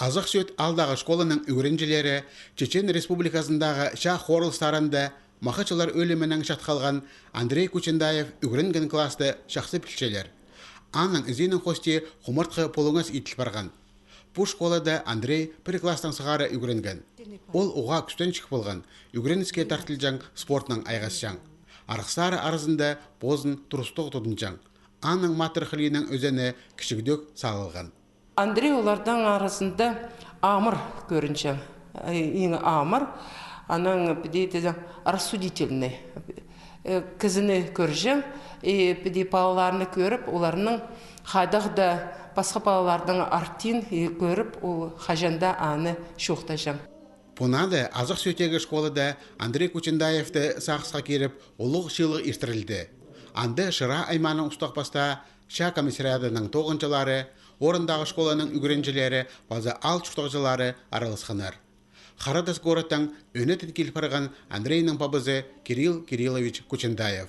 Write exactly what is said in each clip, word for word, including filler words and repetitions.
Азах Сӧӧт аалдағы школаның ӱгренҷілері Чечен Республиказындағы чаа хорылыстарында махачылар ӧлімінең чатхалған Андрей Кучендаев ӱгренген класты чахсы пілчелер. Аның ізінің хости хумартхы пулуңас иділ парған. Пу школада Андрей пір кластаң сығара ӱгренген. Ол уғаа кӱстенҷік полған, ӱгреніске тартылҷаң, спортнаң айғасчаң. Арғыстары аразында позын турыстығ тудынҷаң. Аның матыр хылиинаң ӧзені кічігдӧк салылған. Андрей олардаң аразында амыр кӧрінҷең. Э, иң амыр, анаң піди тізең рассудительный. Э, кізіні кӧрҷең, и піди палаларны кӧріп, оларның хайдағ даа пасха палалардаң артын, и кӧріп, ол хаҷан даа аны чоохтаҷаң. Пу наада Азах Сӧӧттегі школада Андрей Кучендаевті сағысха киріп, улуғ чыылығ иртірілді. Анда Шира аймааның устағ-пастаа, чаа комиссариадының тоғынҷылары, орындағы школаның ӱгренҷілері паза аал чуртағҷылары араласханнар. Харатас городтаң ӧнетін кил парған Андрейнің пабазы Кирилл Кириллович Кучендаев.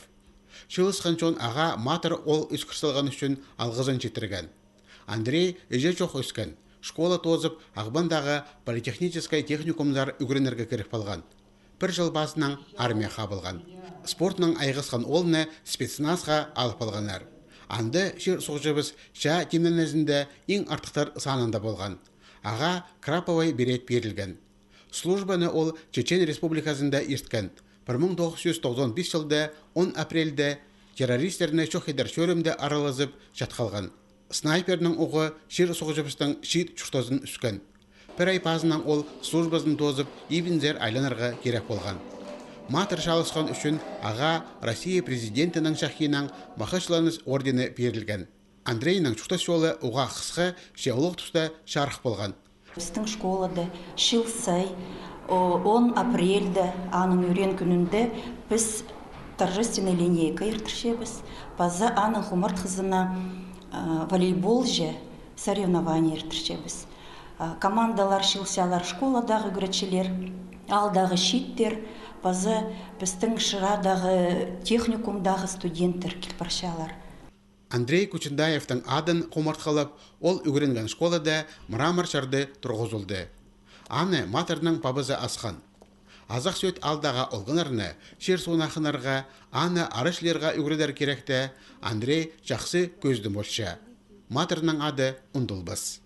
Чыылысхан чон ағаа матыр ол ӧскір салған ӱчӱн алғызын читірген. Андрей іҷе чох ӧскен. Школа тоозып, Ағбандағы политехническай техникумзар ӱгренерге кіріп алған. Пір чыл пазынаң армияа хабылған. Спортнаң айғасхан оолны спецназха алып алғаннар. Анда чир-суғҷыбыс чаа тимненізінде иң артыхтар санында полған. Ағаа краповай берет пирілген. Службаны ол Чечен Республиказында ирткен. Пір муң тоғыс чӱс тоғызон пис чылда он апрельде террористтерні чох идер чӧрімде аралазып чатхалған. Снайпернің оғы чир-суғҷыбыстың чиит чуртазын ӱскен. Пір ай пазынаң ол службазын тоозып, ибінзер айланарға кирек полған. Матыр чааласхан ӱчӱн ағаа Россия Президентінің чахиинаң Махачыланыс ордені пирілген. Андрейнің чуртас чолы уғаа хысха, че олох туста чарых полған. Пістің школада чыл сай, о, он апрельде, аның ӱрен кӱнінде піс торжественный линейка иртірчебіс, паза аның хумартхызына, а, волейболҷа соревнование иртірчебіс. А, командалар чыылчалар: школадағы ӱгретчілер, аалдағы чииттер, паза пістің Шырадағы техникумдағы студенттер кил парчалар. Андрей Кучендаевтің адын хумартхалап, ол ӱгренген школада мрамор чарды турғызылды. Аны матырның пабазы асхан. Азах Сӧӧт аалдағы олғаннарны чир-суун ахынарға, аны арачлирға ӱгредер киректе Андрей чахсы кӧзідім полча. Матырның ады ундулбас.